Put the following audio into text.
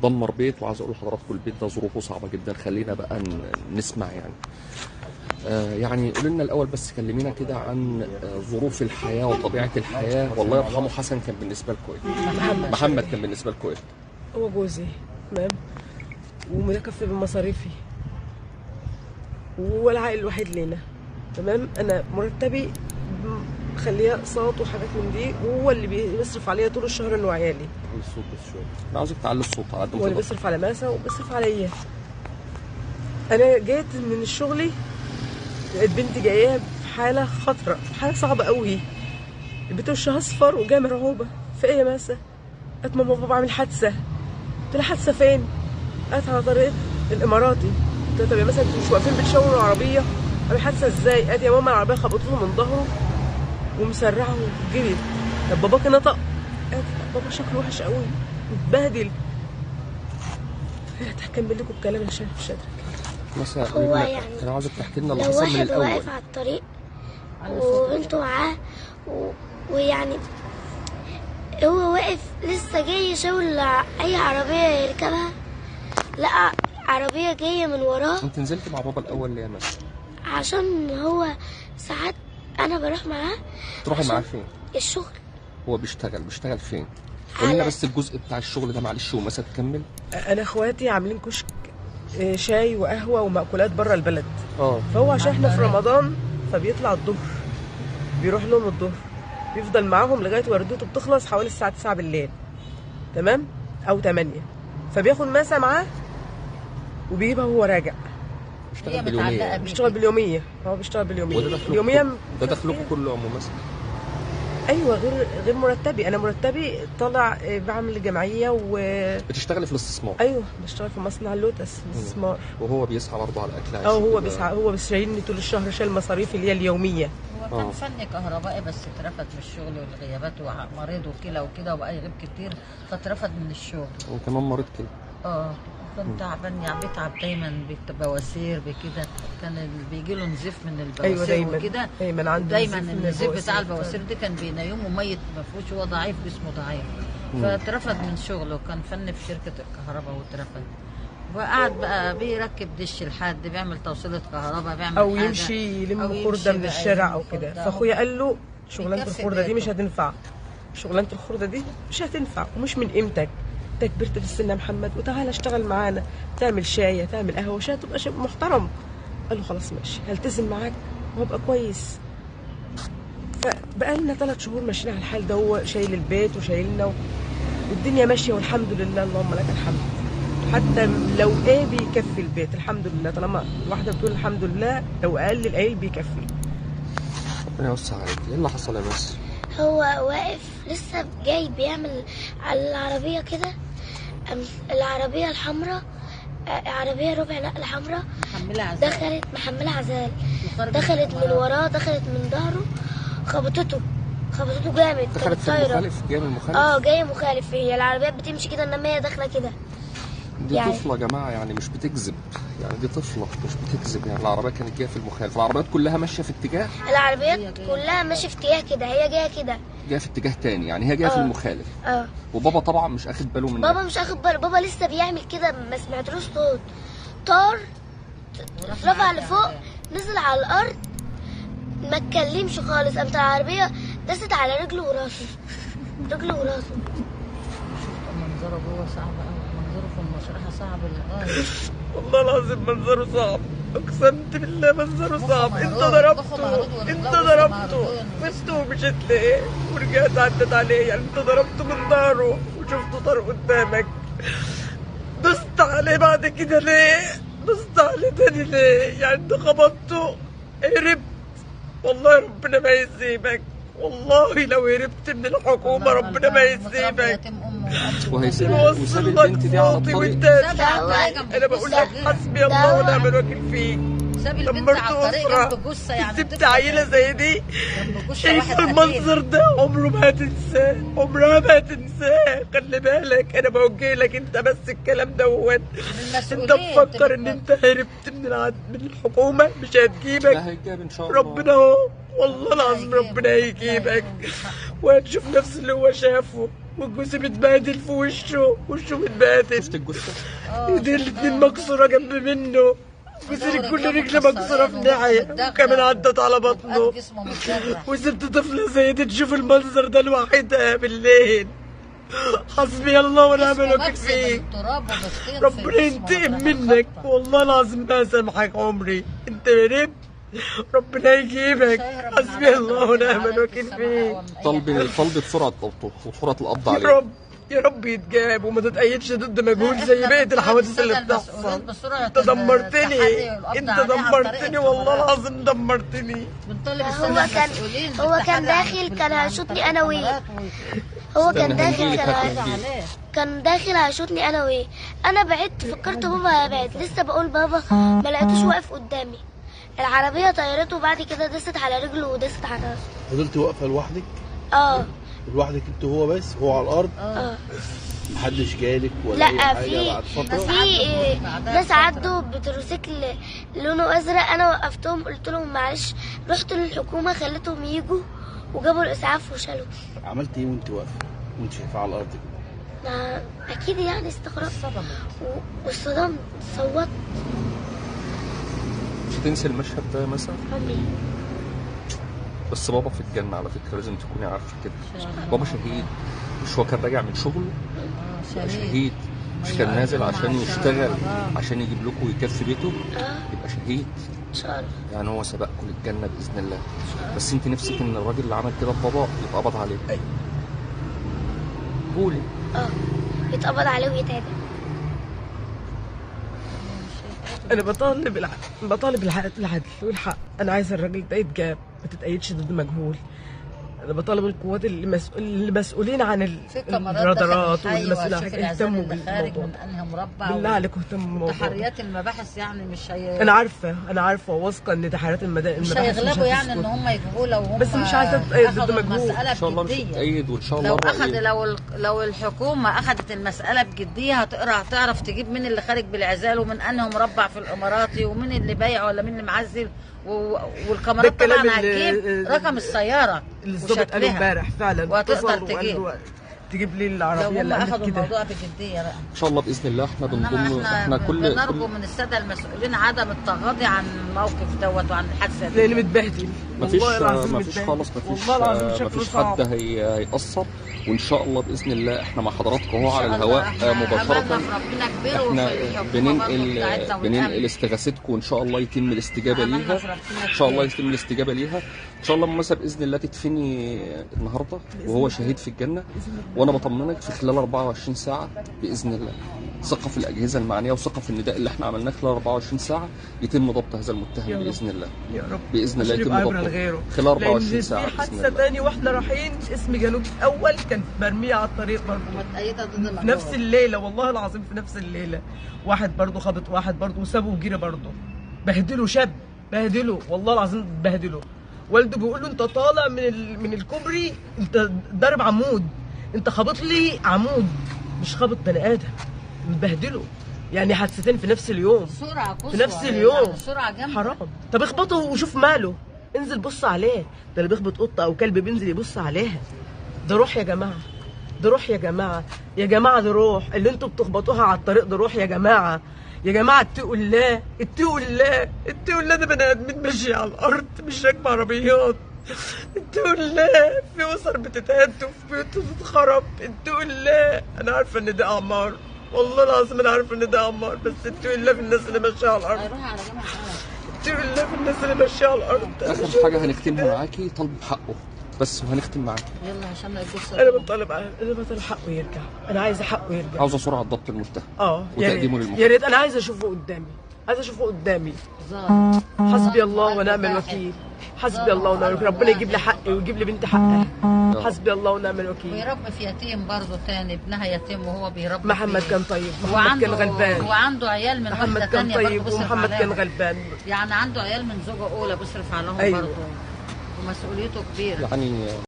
دمر بيت، وعايز اقول لحضراتكم البيت ده ظروفه صعبة جدا. خلينا بقى نسمع يعني. يعني قولي لنا الاول بس، كلمينا كده عن ظروف الحياة وطبيعه الحياة. والله يرحمه حسن كان بالنسبة لكم ايه؟ محمد كان بالنسبة لكم ايه؟ هو جوزي، تمام، ومتكفل بمصاريفي، وهو العائل الوحيد لينا، تمام. انا مرتبي مخليه اقساط وحاجات من دي، وهو اللي بيصرف عليا طول الشهر انا وعيالي. علي الصوت بس شوية، انا عاوزك تعلي الصوت على قد ما هو اللي تقدر. بيصرف على ماسه وبيصرف عليا. انا جيت من شغلي لقيت بنتي جاية في حاله خطره، في حاله صعبة قوي، البنت وشها اصفر وجاية مرعوبه. في ايه يا ماسه؟ قالت ماما بابا عامل حادثه. قلت لها حادثه فين؟ قالت على طريق الاماراتي. قلت لها طب يا ماسه انتوا مش واقفين بتشاوروا العربية؟ عامل حادثه ازاي؟ قالت يا ماما العربية خبطته من ظهره ومسرعه وجريت. طب باباك نطق؟ قالت بابا شكله وحش قوي متبهدل. هكمل لكم الكلام عشان مش قادرة. مثلا هو يعني انا عاوزك تحكي لنا اللي لو حصل من واحد الاول. واقف على الطريق وبنته معاه ويعني هو واقف لسه جاي يشاور اي عربية يركبها، لقى عربية جاية من وراه. انت نزلت مع بابا الاول ليه يا ماسه؟ عشان هو ساعات انا بروح معاه. تروحي معاه فين؟ الشغل. هو بيشتغل فين؟ قولي لنا بس الجزء بتاع الشغل ده معلش وماسه تكمل. انا اخواتي عاملين كشك شاي وقهوة ومأكولات بره البلد. فهو عشان احنا في رمضان فبيطلع الظهر، بيروح لهم الظهر، بيفضل معاهم لغاية وردته بتخلص حوالي الساعة 9 بالليل، تمام، او 8. فبياخد ماسه معاه وبيجيبها وهو راجع. بيشتغل باليوميه. بيشتغل باليوميه، هو بيشتغل باليوميه. اليومية ده دخلكم كله يا ام ماسه؟ ايوه، غير مرتبي. انا مرتبي طالع بعمل جمعية و بتشتغلي في الاستثمار؟ ايوه، بشتغل في مصنع اللوتس في الاستثمار. وهو بيسعى برضه على الاكل؟ هو بيسعى، هو شايلني طول الشهر، شايل مصاريفي اللي هي اليومية. هو كان فني كهربائي بس اترفد من الشغل والغيابات ومريض وكلى وكده وبقى يغيب كتير فاترفد من الشغل. وكمان مريض كلى. كان تعبان يعني، بيتعب دايما ببواسير بكده، كان بيجي له نزيف من البواسير. أيوة وكده دايما عنده دايما النزيف بتاع البواسير دي كان بينيمه ميت، ما فيهوش، هو ضعيف جسمه ضعيف. فاترفد من شغله، كان فن في شركة الكهرباء واترفد، وقعد بقى بيركب دش لحد، بيعمل توصيله كهرباء، بيعمل او حاجة، يمشي يلم خرده من الشارع او كده. فاخويا قال له شغلانة الخرده دي مش هتنفع، شغلانة الخرده دي مش هتنفع ومش من قيمتك، انت كبرت في السن يا محمد وتعالى اشتغل معانا، تعمل شاي تعمل قهوة شاي، تبقى شيء محترم. قال له خلاص ماشي، هلتزم معاك وهبقى كويس. فبقى لنا 3 شهور ماشيين على الحال ده، هو شايل البيت وشايلنا والدنيا ماشية والحمد لله، اللهم لك الحمد. حتى لو ايه بيكفي البيت الحمد لله، طالما الواحدة بتقول الحمد لله، لو اقل القليل بيكفي. ربنا يوسع عليك. ايه اللي حصل يا ماسه؟ هو واقف لسه جاي بيعمل على العربية كده، العربية الحمراء، عربية ربع نقل حمراء، دخلت محملة عزال، دخلت من وراه، دخلت من ظهره، خبطته جامد. دخلت في المخالف؟ جاية من المخالف؟ جاية مخالف. هي العربيات بتمشي كده انما هي داخلة كده. دي يعني طفلة يا جماعة، يعني مش بتكذب، يعني دي طفلة مش بتكذب، يعني العربية كانت جاية في المخالف، العربيات كلها ماشية في اتجاه، العربيات كلها ماشية في اتجاه كده، هي جاية كده، جاية في اتجاه تاني، يعني هي جاية في المخالف. وبابا طبعا مش اخد باله منها. بابا مش اخد باله، بابا لسه بيعمل كده، ما سمعتلوش صوت، طار رفع لفوق، نزل على الارض، ما اتكلمش خالص. قامت العربية دست على رجله وراسه، رجله وراسه. شفت منظره جوه صعب قوي، منظره في المشرحه صعب للغاية. والله العظيم منظره صعب، اقسمت بالله منظره صعب. انت ضربته، انت ضربته بس ومشيت ليه ورجعت عدت عليه، يعني انت ضربته من ظهره وشفته طار قدامك، دست عليه بعد كده ليه؟ دست عليه تاني ليه؟ يعني انت خبطته هربت، والله ربنا ما يسيبك، والله لو هربت من الحكومة ربنا ما يسيبك. وهيسيب البنت دي على الطريق. انا بقول لك حسبي الله ونعم الوكيل فيك. دمرت اسره، سبت عيله زي دي، شايفه المنظر ده عمره ما هتنساه، عمرها ما هتنساه. خلي بالك انا بوجه لك انت بس الكلام دوت، انت مفكر ان انت هربت من الحكومة مش هتجيبك. لا هيجيب ان شاء الله، ربنا اهو، والله العظيم ربنا هيجيبك وهتشوف نفس اللي هو شافه. والجثه متبهدل في وشه، وشه متبهدل. شفت الجثة؟ ايديه الاتنين مكسورة جنب منه، وسير كل رجل مكسورة في ناحية، وكمان عدت على بطنه. وسبت طفله زي دي تشوف المنظر ده لوحدها بالليل. حسبي الله ونعم الوكيل فيك. ربنا ينتقم منك والله العظيم، ما سامحك عمري، انت هربت، ربنا يجيبك. حسبي الله ونعم الوكيل فيك. طلبي بسرعة ضبطه وسرعة القبض عليه. يا رب يا رب يتجاب وما تتأيدش ضد مجهول زي بقية الحوادث اللي بتحصل. انت دمرتني، انت دمرتني والله العظيم، دمرتني. هو كان داخل كان هيشوطني انا ويه. هو كان داخل كان داخل هيشوطني انا ويه. انا بعدت، فكرت بابا هيبعد، لسه بقول بابا ما لقيتوش واقف قدامي. العربية طيرته وبعد كده دست على رجله ودست على راسه. فضلتي واقفة لوحدك؟ اه لوحدك انت وهو بس، هو على الارض؟ اه. محدش جالك ولا اي حاجة بعد فترة؟ في ناس عدوا بتروسيكل لونه ازرق، انا وقفتهم قلت لهم معلش، رحت للحكومة خليتهم يجوا وجابوا الاسعاف وشالوا. عملت ايه وانت واقفة وانت شايفاه على الارض كده؟ ما اكيد يعني استغربت واتصدمت، صوتت. مش هتنسي المشهد ده مثلا؟ عمري. بس بابا في الجنة على فكرة، لازم تكوني عارفة كده. بابا شهيد، مش هو كان راجع من شغله؟ شهيد، مش كان نازل عشان يشتغل عشان يجيب لكم ويكفي بيته؟ يبقى شهيد ان شاء الله. يعني هو سبقكم للجنة بإذن الله. بس انت نفسك ان الراجل اللي عمل كده بابا يتقبض عليه؟ ايوه. قولي. يتقبض عليه ويتعدم. انا بطالب بطالب العدل والحق. انا عايزه الراجل ده يتجاب، ما تتأيدش ضد مجهول. انا بطالب القوات المسؤولين عن الرادارات والمسؤولين، اهتموا بالموضوع. بالله عليكم اهتموا بالموضوع. تحريات المباحث يعني مش هي... انا عارفه، انا عارفه وواثقه ان تحريات المباحث مش هيغلبوا يعني ان هم يجيبوه لو هم، بس مش عايزه تتأيد ضد مجهول. ان شاء الله مش هتتأيد، وان شاء الله لو اخذ لو الحكومة اخذت المسالة بجدية هتقرا، هتعرف تجيب مين اللي خارج بالعزال ومن انه مربع في الاماراتي ومين اللي بايع ولا مين اللي معزل، والكاميرات طبعا هتجيب رقم السيارة اللي الظابط قاله امبارح فعلا، وهتقدر تجيب تجيب لي العربية اللي قالت كده. لو هم اخذوا الموضوع بجدية بقى ان شاء الله باذن الله. احنا بنضم، احنا كل بنرجو من السادة المسؤولين عدم التغاضي عن الموقف دوت وعن الحادثة دي، لان متبهدل. مفيش خالص، مفيش حد هيقصر، وان شاء الله باذن الله احنا مع حضراتكم اهو على الهواء مباشرة. احنا بننقل استغاثتكم، وان شاء الله يتم الاستجابة ليها. ان شاء الله يتم الاستجابة ليها ان شاء الله. موسى باذن الله تدفني النهارده وهو شهيد في الجنة، وانا بطمنك في خلال 24 ساعة باذن الله. ثقة في الاجهزة المعنية وثقه في النداء اللي احنا عملناه، خلال 24 ساعة يتم ضبط هذا المتهم باذن الله. يا رب باذن الله يتم ضبطه خلال 24 ساعة. في حادثه ثانية واحنا رايحين اسم جنوب اول كان مرمية على الطريق برضه، في نفس الليلة والله العظيم، في نفس الليلة واحد برضه خبط واحد برضه وسابه وجري برضه، بهدله شاب، بهدله والله العظيم بهدله. والده بيقول له انت طالع من الكوبري، انت ضارب عمود، انت خابط لي عمود، مش خابط بني ادم، مبهدله. يعني حادثتين في نفس اليوم، سرعة في نفس اليوم، سرعة جامدة، حرام. طب اخبطه وشوف ماله، انزل بص عليه. ده اللي بيخبط قطة او كلب بينزل يبص عليها. ده روح يا جماعة، ده روح يا جماعة، يا جماعة ده روح اللي انتوا بتخبطوها على الطريق، ده روح يا جماعة. يا جماعة اتقوا الله، اتقوا الله، اتقوا الله. ده بني ادمين ماشية على الارض، مش راكبه عربيات. اتقوا الله، في اسر بتتهد وفي بيوت بتتخرب. اتقوا الله. انا عارفه ان ده اعمار، والله العظيم انا عارفه ان ده اعمار، بس اتقوا الله في الناس اللي ماشية على الارض. اتقوا الله في الناس اللي ماشية على الارض. اخر حاجة هنختمها معاكي، طالب حقه بس، وهنختم معاكي. يلا عشان ما يجوش. انا بطالب حقه يرجع، انا عايزه حقه يرجع، عاوزه سرعة ضبط المتهم وتقديمه للمحكمة. يا ريت، انا عايزه اشوفه قدامي، عايزه اشوفه قدامي. حسبي الله ونعم الوكيل، حسبي الله ونعم الوكيل. ربنا يجيب لي حقي ويجيب لي بنتي حقها. حسبي الله ونعم الوكيل. ويربي في يتيم برضه تاني، ابنها يتيم وهو بيربي. محمد كان طيب، محمد كان غلبان، وعنده عيال من واحدة ثانية برضه بيصرف عليهم. ومحمد كان غلبان، يعني عنده عيال من زوجه اولى بيصرف عليهم. أيوة. برضه ومسؤوليته كبيرة يعني.